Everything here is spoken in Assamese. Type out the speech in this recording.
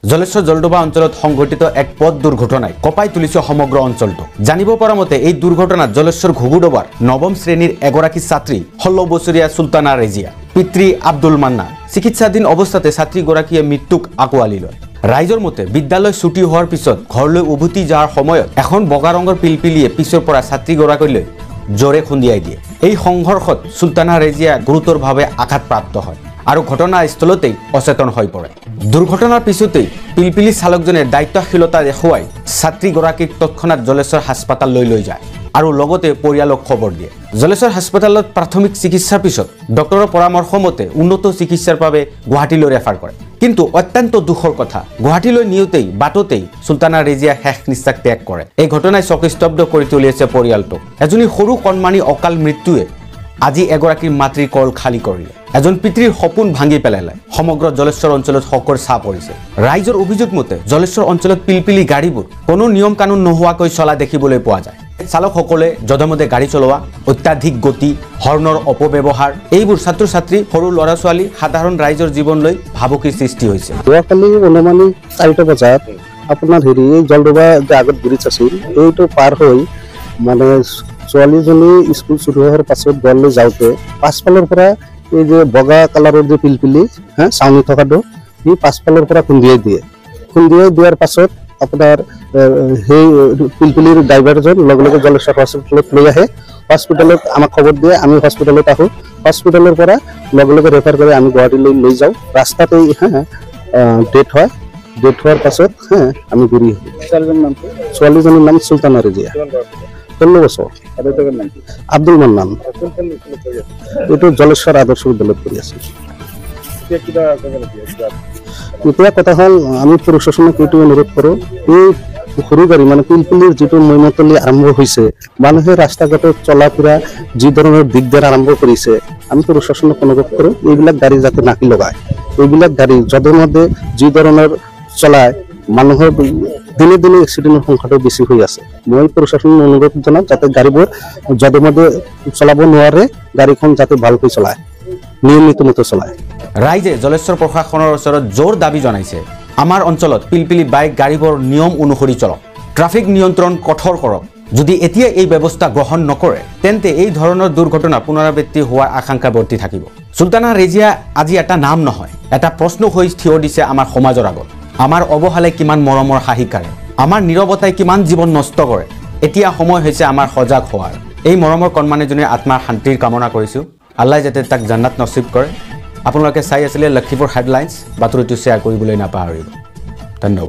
জলেশ্বৰ জলডোবা অঞ্চলত সংঘটিত এক পথ দুৰ্ঘটনাই কঁপাই তুলিছে সমগ্ৰ অঞ্চলটো। জানিব পৰা মতে এই দুৰ্ঘটনাত জলেশ্বৰ ঘুগুডোবাৰ নৱম শ্ৰেণীৰ এগৰাকী ছাত্ৰী 16 বছৰীয়া চুলতানা ৰেজিয়া, পিতৃ আব্দুল মান্না চিকিৎসাধীন অৱস্থাতে ছাত্ৰীগৰাকীয়ে মৃত্যুক আঁকোৱালি লয়। ৰাইজৰ মতে বিদ্যালয় ছুটি হোৱাৰ পিছত ঘৰলৈ উভতি যোৱাৰ সময়ত এখন বগা ৰঙৰ পিলপিলিয়ে পিছৰ পৰা ছাত্ৰীগৰাকীলৈ জোৰে খুন্দিয়াই দিয়ে। এই সংঘৰ্ষত চুলতানা ৰেজিয়া গুৰুতৰভাৱে আঘাতপ্ৰাপ্ত হয় আৰু ঘটনাস্থলতেই অচেতন হৈ পৰে। দুৰ্ঘটনাৰ পিছতেই পিলপিলি চালকজনে দায়িত্বশীলতা দেখুৱাই ছাত্ৰীগৰাকীক তৎক্ষণাত জলেশ্বৰ হাস্পতাললৈ লৈ যায় আৰু লগতে পৰিয়ালক খবৰ দিয়ে। জলেশ্বৰ হাস্পতালত প্ৰাথমিক চিকিৎসাৰ পিছত ডক্টৰৰ পৰামৰ্শ মতে উন্নত চিকিৎসাৰ বাবে গুৱাহাটীলৈ ৰেফাৰ কৰে। কিন্তু অত্যন্ত দুখৰ কথা, গুৱাহাটীলৈ নিওঁতেই বাটতেই চুলতানা ৰেজিয়া শেষ নিশ্বাস ত্যাগ কৰে। এই ঘটনাই শোকস্তব্ধ কৰি তুলিছে পৰিয়ালটোক। এজনী সৰু কণমানি অকাল মৃত্যুৱে আজি এগৰাকীৰ মাতৃৰ কল খালী কৰিলে, এজন পিতৃৰ সপোন ভাঙি পেলালে। সমগ্ৰ জলেশ্বৰ অঞ্চলত শোকৰ ছাঁ পৰিছে। ৰাইজৰ অভিযোগ মতে জলেশ্বৰ অঞ্চলত পিলপিলি গাড়ীবোৰ কোনো নিয়ম কানুন নোহোৱাকৈ চলা দেখিবলৈ পোৱা যায়। চালকসকলে যধেমধে গাড়ী চলোৱা, অত্যাধিক গতি, হৰ্ণৰ অপব্যৱহাৰ, এইবোৰ ছাত্ৰ ছাত্ৰী, সৰু ল'ৰা ছোৱালী, সাধাৰণ ৰাইজৰ জীৱনলৈ ভাবুকিৰ সৃষ্টি হৈছে। যোৱাকালি অনুমানিক 4টা বজাত আপোনাৰ হেৰি এই জলডোবা যে আগত ব্ৰিজ আছিল এইটো পাৰ হৈ মানে ছোৱালীজনী স্কুল ছুটি হোৱাৰ পাছত ঘৰলৈ যাওঁতে পাছফালৰ পৰা এই যে বগা কালাৰৰ যে পিলপিলি হা চাউনি থকাটো সি পাছফালৰ পৰা খুন্দিয়াই দিয়ে। খুন্দিয়াই দিয়াৰ পাছত আপোনাৰ সেই পিলপিলিৰ ড্ৰাইভাৰজন লগে লগে জলেশ্বৰ হস্পিটেলত লৈ আহে। হস্পিটেলত আমাক খবৰ দিয়ে, আমি হস্পিটেলত আহোঁ। হস্পিটেলৰ পৰা লগে লগে ৰেফাৰ কৰি আমি গুৱাহাটীলৈ লৈ যাওঁ। ৰাস্তাতেই হা ডেথ হয়। ডেথ হোৱাৰ পাছত হা আমি ঘূৰি আহোঁ। ছোৱালীজনীৰ নাম চুলতানা ৰেজিয়া, 16 বছৰ, আব্দুল মান্নান। এইটো জলেশ্বৰ আদৰ্শ বিদ্যালয়ত কৰি আছিল। এতিয়া কথা হ'ল আমি প্ৰশাসনক এইটো অনুৰোধ কৰোঁ, এই সৰু গাড়ী মানে পিলপিলিৰ যিটো মৈমতলি আৰম্ভ হৈছে, মানুহে ৰাস্তা ঘাটত চলা ফুৰা যি ধৰণৰ দিগদাৰ আৰম্ভ কৰিছে, আমি প্ৰশাসনক অনুৰোধ কৰোঁ এইবিলাক গাড়ী যাতে নাকি লগায়। এইবিলাক গাড়ী যধে মধে যি ধৰণৰ চলায় মানুহৰ দিনে দিনে এক্সিডেণ্টৰ সংখ্যাটো বেছি হৈ আছে। মই প্ৰশাসনক অনুৰোধ জনাম যাতে গাড়ীবোৰ যধে মধে চলাব নোৱাৰে, গাড়ীখন যাতে ভালকৈ চলায়, নিয়মিত মতে চলায়। ৰাইজে জলেশ্বৰ প্ৰশাসনৰ ওচৰত জোৰ দাবী জনাইছে, আমাৰ অঞ্চলত পিলপিলি বাইক গাড়ীবোৰ নিয়ম অনুসৰি চলক, ট্ৰাফিক নিয়ন্ত্ৰণ কঠোৰ কৰক। যদি এতিয়া এই ব্যৱস্থা গ্ৰহণ নকৰে তেন্তে এই ধৰণৰ দুৰ্ঘটনা পুনৰাবৃত্তি হোৱাৰ আশংকা বৰ্তি থাকিব। চুলতানা ৰেজিয়া আজি এটা নাম নহয়, এটা প্ৰশ্ন হৈ থিয় দিছে আমাৰ সমাজৰ আগত। আমাৰ অৱহেলাই কিমান মৰমৰ হাঁহি কাঢ়ে, আমাৰ নীৰৱতাই কিমান জীৱন নষ্ট কৰে। এতিয়া সময় হৈছে আমাৰ সজাগ হোৱাৰ। এই মৰমৰ কণমানিজনীৰ আত্মাৰ শান্তিৰ কামনা কৰিছোঁ। আল্লাহ যাতে তাক জান্নাত নচিব কৰে। আপোনালোকে চাই আছিলে লক্ষীপুৰ হেডলাইনছ। বাতৰিটো শ্বেয়াৰ কৰিবলৈ নাপাহৰিব। ধন্যবাদ।